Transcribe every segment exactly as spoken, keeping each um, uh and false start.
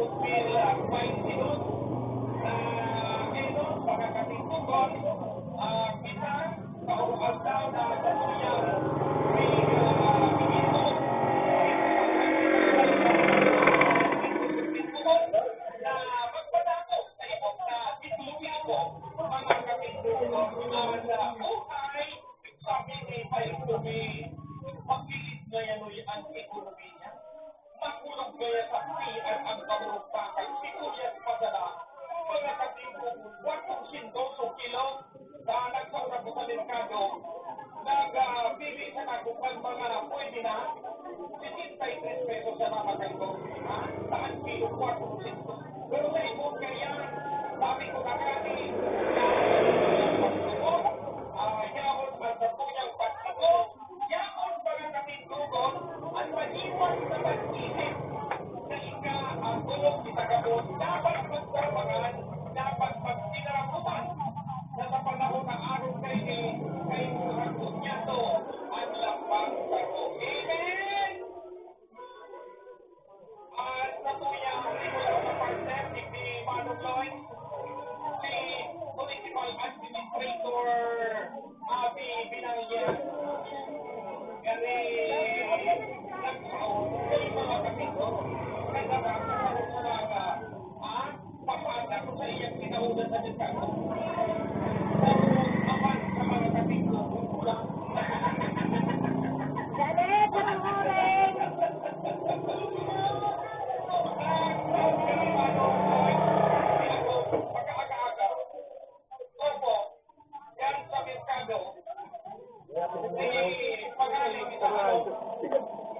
Bilang paintidos na enos, mga katingkogon, ah, kita, kaurag daw na sa tuyang may, ah, pinitos. Na magpadako sa ibog na titulo-titulo, mga katingkogon, ang, ah, buhay sa Pilipinas. Pagpilit ngayon, uy, ang ekonomiya. Makulog kaya sa P R ang kaburuktakan, sibuyas, pasada, mga katingkogon, kwatro syentos o kilo. Sa nagsauna ko sa merkado, nagpili sa nakukan mga pwede na, sesenta y tres pesos sa mga katingkogon, ha? Sa ang kilo, kwatro syentos. Pero sa ibon kaya, sabi ko na kani, ah, yaon ang satuyang pagtiko, yaon, mga katingkogon, ang pag-iwas sa pag-isip na ika ang bulog kita gabos, dapat magtrabahan, dapat magpinaraputan, na sa panahon na aron kaini, kaipuhan ko niyato ang lambang saro. Amen! At sa tuyang regular na partner, digdi Manong Lloyd, si Municipal Administrator Abby Binalya. Kani nagsaon sa mga kapito, kaya nagsaon sa mga, ah, Papaanda ko sa iyang kinaunan sa merkado. Tapos, aman sa mga katingko, kulang. Dali, parang orange. Ang sabi ni Manong Lloyd, pag-aaga-aga. Opo. Yan sa merkado. Eh, pag-aling kita, ano?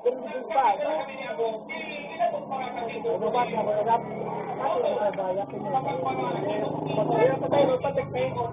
Nagkakita na kami ni Abo. Di, inabot pa nga kami doon. Kapag mga inok, inok, inok, inok, inok, inok, inok, inok, inok, inok,